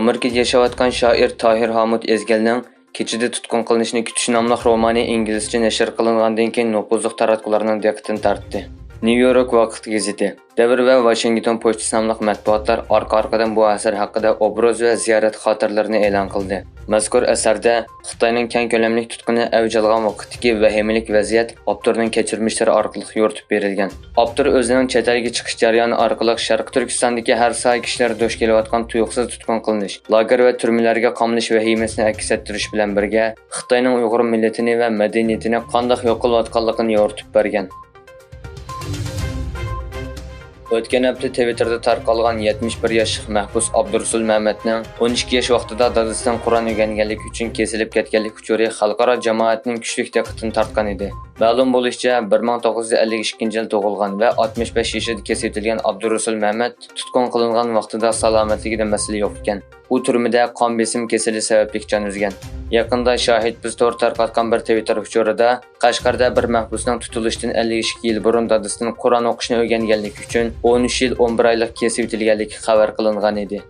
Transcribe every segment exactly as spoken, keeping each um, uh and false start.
ئامېرىكىدا ياشاۋاتقان شائىر تاھىر ھامۇت ئەزگەلنىڭ كېچىدە تۇتقۇن قىلىنىشنى كۈتۈش ناملىق رومانى ئىنگلىزچە نەشر قىلىنغاندىن كېيىن نوپۇزلۇق تاراتقۇلارنىڭ دىققىتىنى تارتتى. نيۇ يورك ۋاقىت گېزىتى، دەۋر ۋە ۋاشىنگتون پوچتىسى ناملىق مەتبۇئاتلار ئارقا-ئارقىدىن بۇ ئەسەر ھەققىدە ئوبراز ۋە زىيارەت خاتىرىلىرىنى ئېلان قىلدى. مەزكۇر ئەسەردە خىتاينىڭ كەڭ كۆلەملىك تۇتقۇنى ئەۋج ئالغان ۋاقىتتىكى ۋەھىمىلىك ۋەزىيەت ئاپتورنىڭ كەچۈرمىشلىرى ئارقىلىق يورۇتۇپ بېرىلگەن. ئاپتور ئۆزىنىڭ چەت ئەلگە چىقىش جەريانى ئارقىلىق شەرقىي تۈركىستاندىكى ھەر ساھە كىشىلەر دۇچ كېلىۋاتقان تۇيۇقسىز تۇتقۇن قىلىنىش، لاگېر ۋە تۈرمىلەرگە قامىلىش ۋەھىمىسىنى ئەكس ئەتتۈرۈش بىلەن بىرگە، خىتاينىڭ ئۇيغۇر مىللىتىنى ۋە مەدەنىيىتىنى قانداق يوق قىلىۋاتقانلىقىنى يورۇتۇپ بەرگەن. ئۆتكەن ھەپتە تىۋىتتېردا تارقالغان يەتمىش بىر ياشلىق مەھبۇس ئابدۇرۇسۇل مەمەتنىڭ ئون ئىككى ياش ۋاقتىدا دادىسىدىن قۇرئان ئۆگەنگەنلىكى ئۈچۈن كېسىلىپ كەتكەنلىك ئۇچۇرى خەلقئارا جامائەتنىڭ كۈچلۈك دىققىتىنى تارتقان ئىدى. مەلۇم بولۇشىچە، بىر مىڭ توققۇز يۈز ئەللىك ئىككىنچى يىل تۇغۇلغان ۋە ئاتمىش بەش يېشىدا كېسىۋېتىلگەن ئابدۇرۇسۇل مەمەت تۇتقۇن قىلىنغان ۋاقتىدا سالامەتلىكىدە مەسىلە يوق ئىكەن. ئۇ تۈرمىدە قان بېسىم كېسىلى سەۋەبلىك جان ئۈزگەن. يېقىندا شاھىت بىز تورى تارقاتقان بىر تىۋىتتېر ئۇچۇرىدا، قەشقەردە بىر مەھبۇسنىڭ تۇتۇلۇشتىن ئەللىك ئىككى يىل بۇرۇن دادىسىدىن قۇرئان ئوقۇشنى ئۆگەنگەنلىكى ئۈچۈن ئون ئۈچ يىل ئون بىر ئايلىق كېسىۋېتىلگەنلىكى خەۋەر قىلىنغان ئىدى.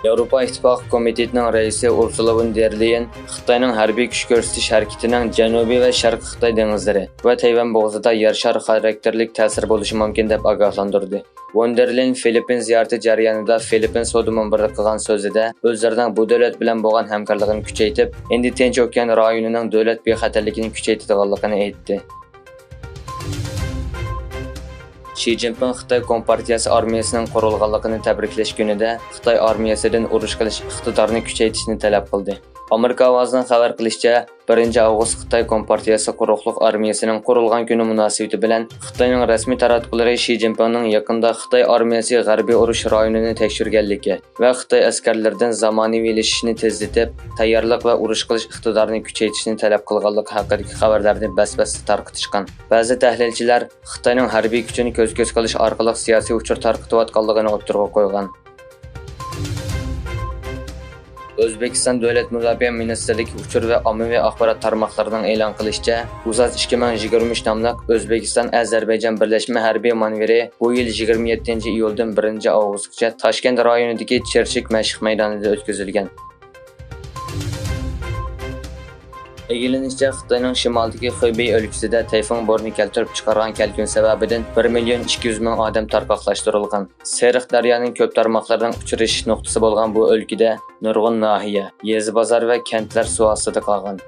ياۋروپا ئىتتىپاقى كومىتېتىنىڭ رەئىسى ئۇرسۇلا فون دېر لېيېن خىتاينىڭ ھەربىي كۈچ كۆرسىتىش ھەرىكىتىنىڭ جەنۇبىي ۋە شەرقىي خىتاي دېڭىزلىرى ۋە تەيۋەن بوغۇزىدا يەر شارى خاراكتېرلىك تەسىرى بولۇشى مۇمكىن دەپ ئاگاھلاندۇردى. فون دېر لېيېن فىلىپپىن زىيارىتى جەريانىدا فىلىپپىن سودا مۇنبىرىدا قىلغان سۆزىدە ئۆزلىرىنىڭ بۇ دۆلەت بىلەن بولغان ھەمكارلىقىنى كۈچەيتىپ، ھىندى تىنچ ئوكيان رايونىنىڭ دۆلەت بىخەتەرلىكىنى كۈچەيتىدىغانلىقىنى ئېيتتى. شى جىنپىڭ خىتاي كومپارتىيەسى ئارمىيەسىنىڭ قۇرۇلغانلىقىنى تەبرىكلەش كۈنىدە خىتاي ئارمىيەسىدىن ئۇرۇش قىلىش ئىقتىدارىنى كۈچەيتىشنى تەلەپ قىلدى. ئامېرىكا ئاۋازىنىڭ خەۋەر قىلىشىچە، بىرىنچى ئاۋغۇست خىتاي كومپارتىيەسى قۇرۇقلۇق ئارمىيەسىنىڭ قۇرۇلغان كۈنى مۇناسىۋىتى بىلەن خىتاينىڭ رەسمىي تاراتقۇلىرى شى جىنپىڭنىڭ يېقىندا خىتاي ئارمىيەسى غەربىي ئۇرۇش رايونىنى تەكشۈرگەنلىكى ۋە خىتاي ئەسكەرلىرىدىن زامانىۋىلىشىشنى تېزلىتىپ، تەييارلىق ۋە ئۇرۇش قىلىش ئىقتىدارىنى كۈچەيتىشنى تەلەپ قىلغانلىقى ھەققىدىكى خەۋەرلەرنى بەس-بەستە تارقىتىشقان. بەزى تەھلىلچىلەر خىتاينىڭ ھەربىي كۈچىنى كۆز-كۆز قىلىش ئارقىلىق سىياسىي ئۇچۇر تارقىتىۋاتقانلىقىنى ئوتتۇرىغا قويغان. ئۆزبېكىستان دۆلەت مۇداپىئە مىنىستىرلىكى ئۇچۇر ۋە ئاممىۋى ئاخبارات تارماقلىرىنىڭ ئېلان قىلىشىچە، ئۇزاس ئىككى مىڭ يىگىرمە ئۈچ ناملىق ئۆزبېكىستان ئەزەربەيجان بىرلەشمە ھەربىي مانېۋىرى بۇ يىل يىگىرمە يەتتىنچى ئىيۇلدىن بىرىنچى ئاۋغۇستقىچە تاشكەنت رايونىدىكى چىرچىك مەشىق مەيدانىدا ئۆتكۈزۈلگەن. ئىگىلىنىشىچە، خىتاينىڭ شىمالىدىكى خېبېي ئۆلكىسىدە تەيفۇڭ بورىنى كەلتۈرۈپ چىقارغان كەلكۈن سەۋەبىدىن بىر مىليون ئىككى يۈز مىڭ ئادەم تارقاقلاشتۇرۇلغان. سېرىق دەريانىڭ كۆپ تارماقلىرىنىڭ ئۇچرىشىش نۇقتىسى بولغان بۇ ئۆلكىدە نۇرغۇن ناھىيە، يېزا، بازار ۋە كەنتلەر سۇ ئاستىدا قالغان.